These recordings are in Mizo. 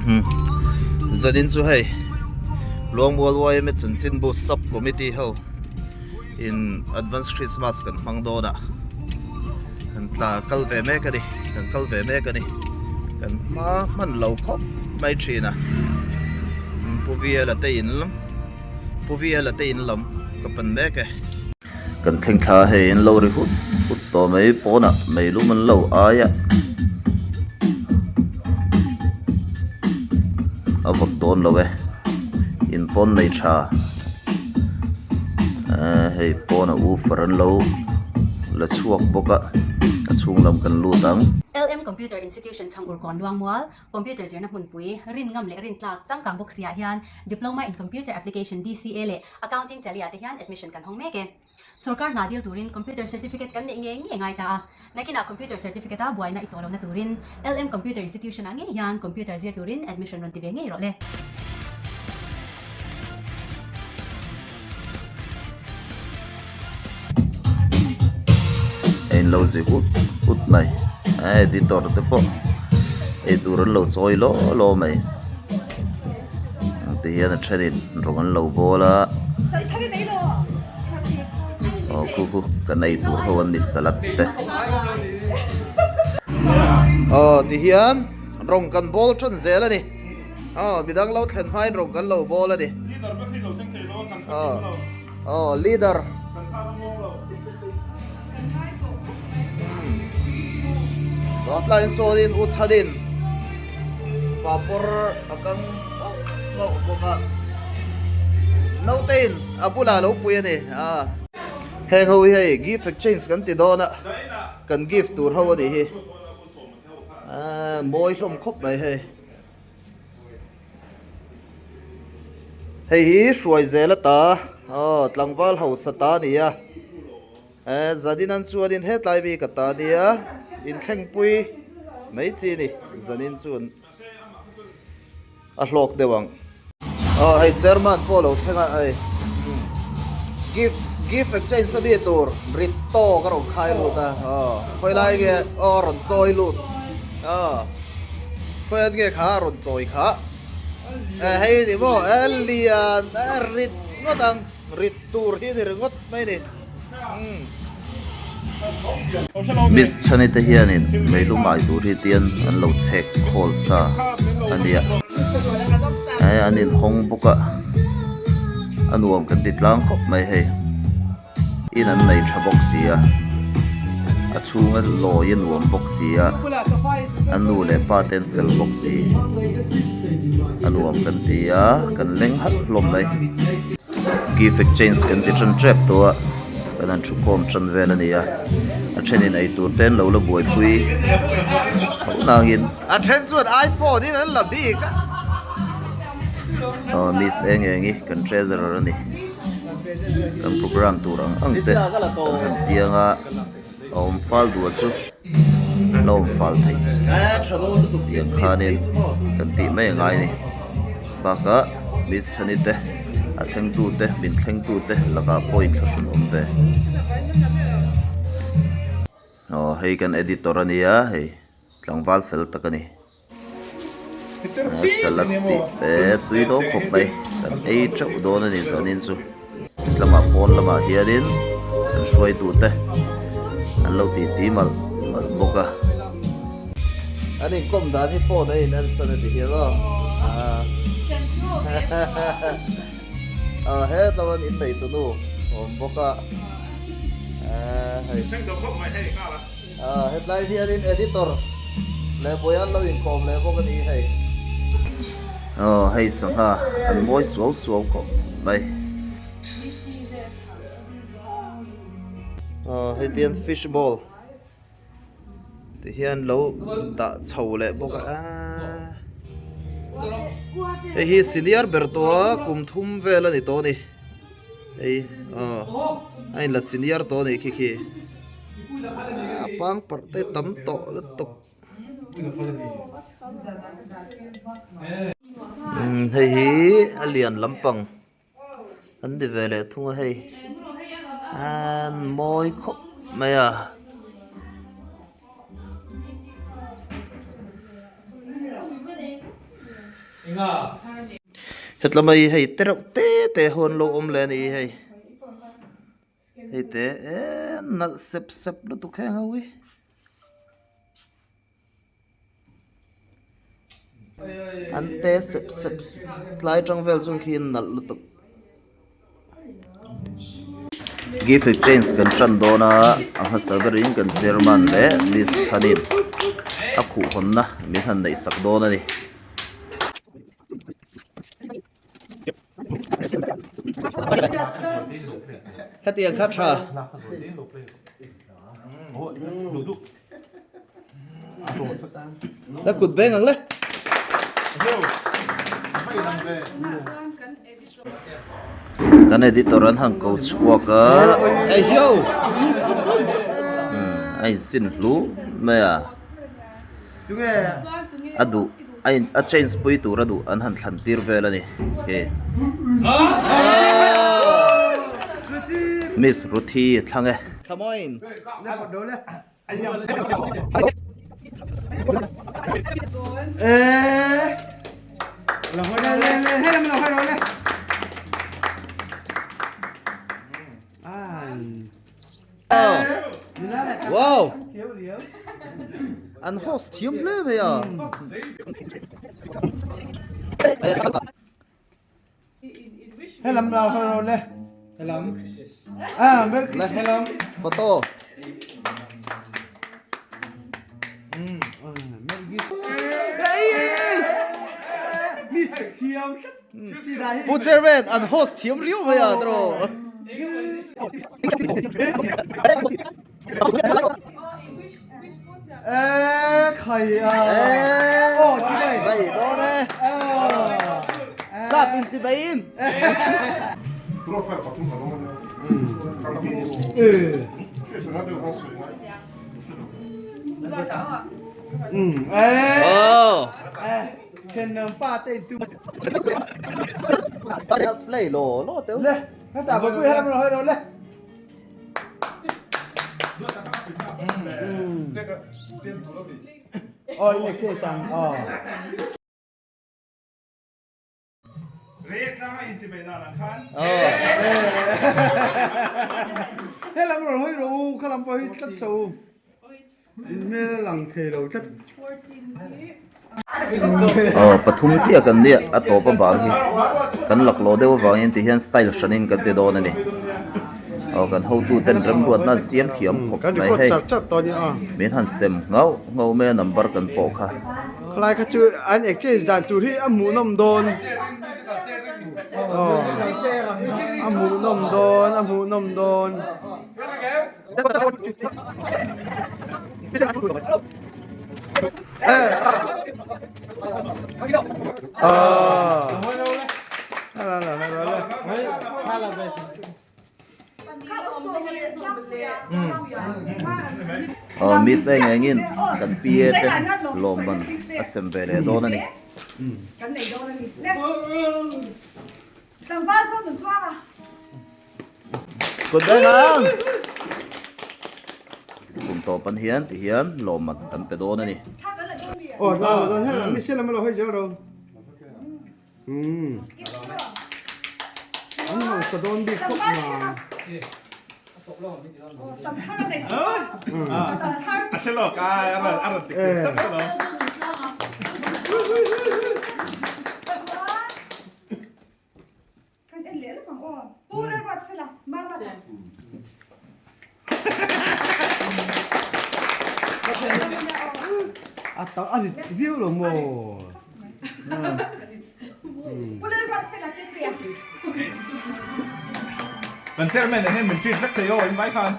Zanin chu hei Luangmual YMA chanchinbu sub committee ho in advance Christmas kan hmang dawn a kan tla kal ve mek a ni kan kal ve mek a ni kan hma hman lo khawp mai thin a Pu Viala te in Pu Viala te in lam ka pan mek e. Kan thleng thla hei an lo ri hut hut tawh mai pawnah meilum an lo ai a a vawt dawn lo e in pawn nei tha ehh hei pawnah woofer an lo la chhuak bawk a a chhung lam kan lut ang. LM Computer Institution chhang urkawn Luangmual Computer zirna hmunpui rin ngam leh rin tlak changkang bawk siah hian Diploma in Computer Application DCA leh Accounting Tally ah te hian admission kan hawng mek e. Sorkar hna dil turin computer certificate kan neih ngei ngei ngai ta a. Nakinah computer certificate a buaina i tawh lohna turin LM Computer Institution ah ngei hian computer zir turin admission rawn ti ve ngei rawh le. A in lo zi hut hut mai a editor te pawh eitur an lo chawi law law mai. Ti hian a thenin rawng an lo bawl a aw khu khu kan ei tur ho an ni salad te aw ti hian rawng kan bawl tan zel a ni aw midang lo thlen hmain rawng kan lo bawl a ni aw aw leader Sawtlaiin sawnin u chhanin papawr a kang nghauh nghauh bawk a, nautein a bulah lo pui a ni a. Heng ho hi hei gift exchange kan ti dawn a, kan gift tur ho a nih hi, aaa mawi hlawm khawp mai hei. Hei hi hruai zel ata aw tlangval hausa ta a ni a eh zanin an chuanin hetlai mi ka ta a nia inthlengpui mai chi a ni zanin chuan a hlawk deuh ang aw hei chairman pawh a lo thleng a hei gift gift exchange a mi tur rit tawk a rawn khai lut a aw khawilai nge aw a rawn chawi lut aw. Khawiat nge kha a rawn chawi kha? Eh hei ni maw eh lian eh rit ngawt ang rit tur hi ni ringawt mai ni umm. Miss Chhani te hianin meilum ai tur hi tian an lo chhek khawl sa a nia eh an inhawng bawk a a nuam kan ti tlang khawp mai hei. In an nei tha bawk si a, a chhunga lawi a nuam bawk si a, a nu leh pa te an fel bawk si, a nuam kan ti a, kan leng halh hlawm mai. Gift exchange kan ti tan tep tawh a, kan han thu khawm tan vel a ni a, a thenin eitur te an lo la buaipui tho nangin. A then chuan iPhone in an la bik a. Aw Miss eng eng i kan treasurer a ni. Kan program tur ang ang te kan han tiang a, a awm fal duah chu la awm fal theih tiang khanin kan tih mai a ngai a ni. Bakah mi chhani te a thlengtu te min thlengtu te lakah pawh inthlahrun awm ve. Aw hei kan editor a nia hei tlangval fel tak a ni. Salad tih te tui dawn khawp mai kan ei teuh dawn a ni zanin chu lamah pawn lamah hianin kan hruaitu te an lo tih tih malh malh bawk a. An inkawm dan hi phone a in en san a ti hial aw aw hetlo an innei tunu awm bawk a hei. Hetlai hianin editor leh Bawihan lo inkawm leh bawk a ni hei. Aw hei sangha an mawi suau suau khawp mai. Aw hei tian fish ball ti hian lo dah chho leh bawk a. Hei hi senior ber tawh a kum thum vel a ni tawh a ni. Hei aw a inla senior tawh a nih khi khi. A pang parh te tam tawh lutuk. Umm hei hi a lian lampang an ni ve leh thung a hei an mawi khawp mai a. Hetla mai hei te reuh te te ho an lo awm leh a ni hei. Hei te e nalh sep sep lutuk heng ho hi. An te sep sep tlai tang vel chung khi nalh lutuk. Gift exchange kan tan dawn a a hmasa berin kan chairman leh miss Chhanin a khuh hawnna min han neih sak dawn a ni. Khatiang kha tha. La kut beng ang le. Kan editor an han ko chhuak a. Hey yo. A insin hlu mai a. A duh a in a change pui tur a duh an han thlan tir vel a ni he Miss Ruthi a thlang e. Come on. Wow! An host thiam hle mai a. Helam lo hero le. Helam. Ah, Merry Christmas. Helam. Photo. Miss thiam. Pu Chairman, an host thiam riau mai a tiraw. E khai a. Oh, chi bai. Bai dawn e. Sap in chi bai in. Oh. Play lo lo teu. Le, nó tạo cái quy rồi rồi le. Ôi, này chơi sang. Ờ. He lam rồi hơi rồi, khá làm bao tlat so. In mel lang thei lo tlat. Aw pathum chiah kan nia a tawp avang hi kan laklawh deuh avangin ti hian style hranin kan ti dawn a ni aw kan hotu ten remruatna an siam thiam khawp mai hei min han sem nghauh nghauh mai a number kan pawh kha. Khalai kha chu an exchange dan tur hi a hmuhnawm dawn aw a hmuhnawm dawn a hmuhnawm dawn. Aw miss eng engin kan PA te lawmman a sem ve leh dawn a ni. Kut beng ang! Kum tawp an hian ti hian lawmman kan pe dawn a ni. Aw hla lo dawn hela mi siam lo hawi zel ro. An hausa dawn bik khawp mai. Kan en leh lawk ang aw. Pu Lalruat Fela, Mama ta. A tak a rit viau lo maw? Pu Lalruat Fela te tia. Kan chairman ah hian min treat vek thei aw in vai khan.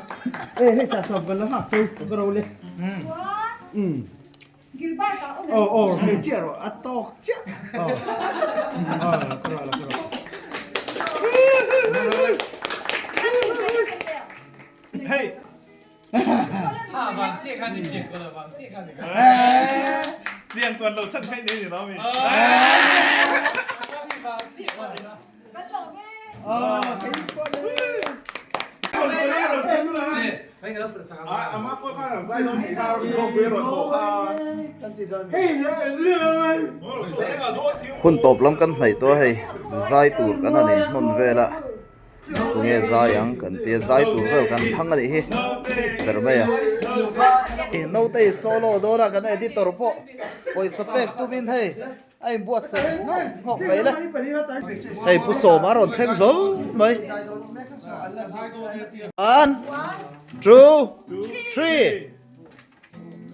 E hei sa sawm kan lo hak chu ka ro le. Chuan Gilbert ah awm Aw aw hei chiah rawh a tawk chiah. Aw aw ka rawh la ka rawh. Hei. Chiang tuan lo chan khai nei ni lo mi. Hun tawp lam kan hnaih tawh a hei zai tur kan han inhnawn vel a tunge zai ang kan tia zai tur vel kan thlang a nih hi ber mai a. Naute i solo dawn a kan editor pawh pawisa pek tumin hei a inbuatsaih nghawk nghawk mai le. Hei Pu Sawma a rawn thleng hlawl mai. One, two, three.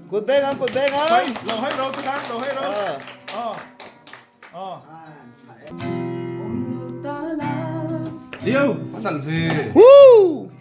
Kut beng ang, kut beng ang. Lo hai ro tu khan, lo hai ro. Ờ. Ờ. Điêu. Woo!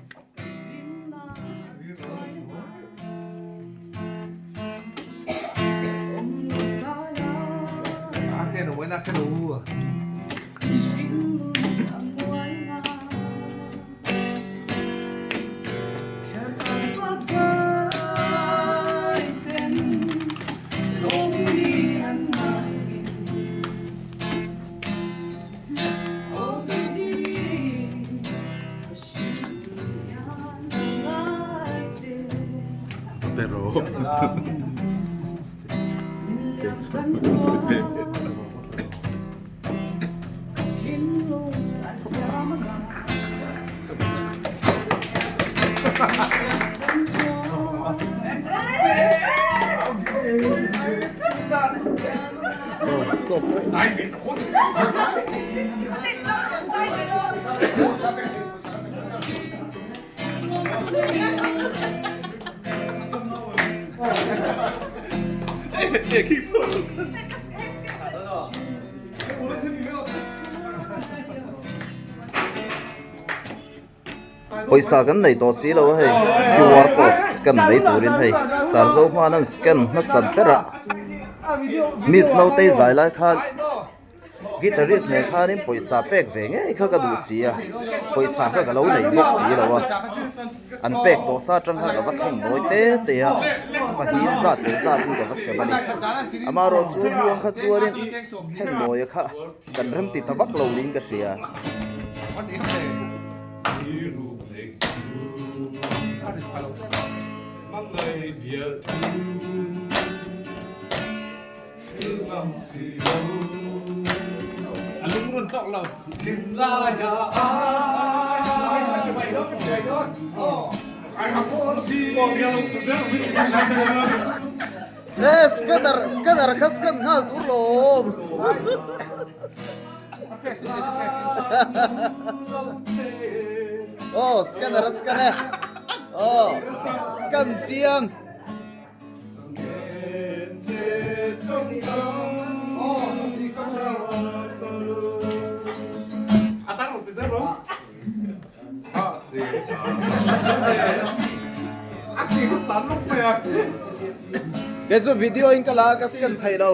Pawisa kan nei tawh si lo a hei QR code scan mai turin hei Sarzo hman an scan hmasa ber a Miss Nautei zai lai khan Guitarist nen khanin pawisa pek ve ngei kha ka duh si a, pawisa kha ka lo nei bawk si lo a, an pek tawh sa atang kha ka va thleng nawi te te a, pahnih zat leh zatin ka va sem a ni. Amaherawh chu huang kha chuanin thleng nawia kha kan rem ti ta vak lo niin ka hria. He scanner scanner kha scan nghal tur lawm. Oh scanner a scan e. Oh scan chiang. Kei chu video in ka la a ka scan thei lo.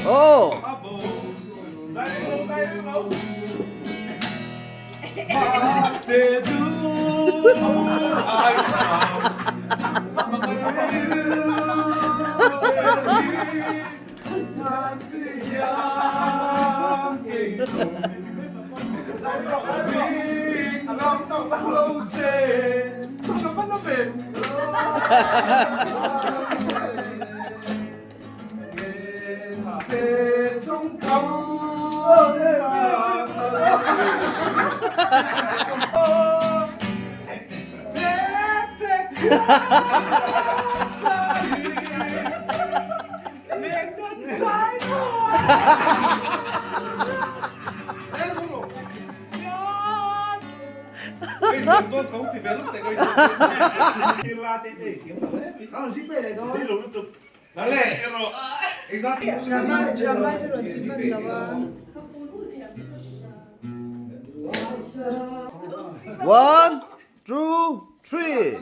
Oh. One, two, three.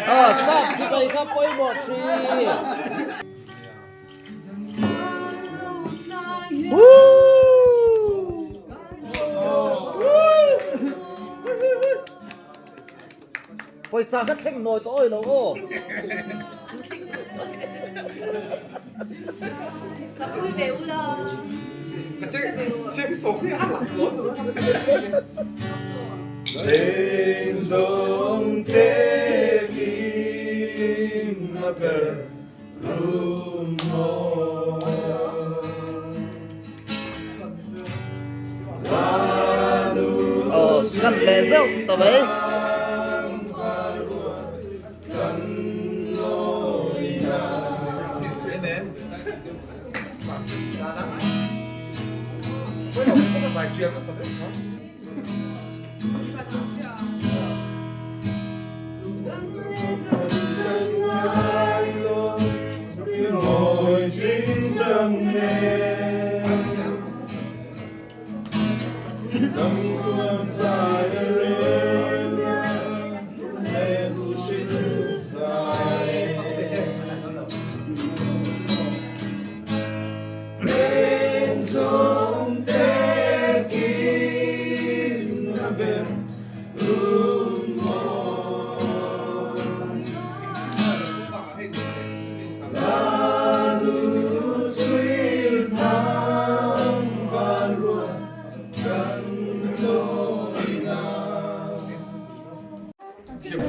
Ah, stop chibai kha pawimawh thin. Woo! Pawisa kha thleng nawi tawh awi lo aw. Aw scan leh zeuh ta mai.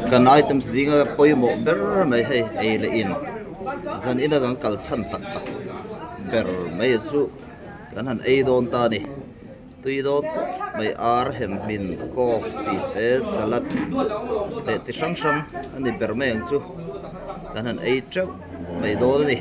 Kan items zinga pawimawh ber mai hei ei leh in zan ina kan kal chhan tak tak ber mai chu kan han ei dawn ta a ni. Tui dawn khawp mai ar hem hmin kawk tih te salad leh chi hrang hrang a ni ber mai ang chu kan han ei teuh mai dawn a ni.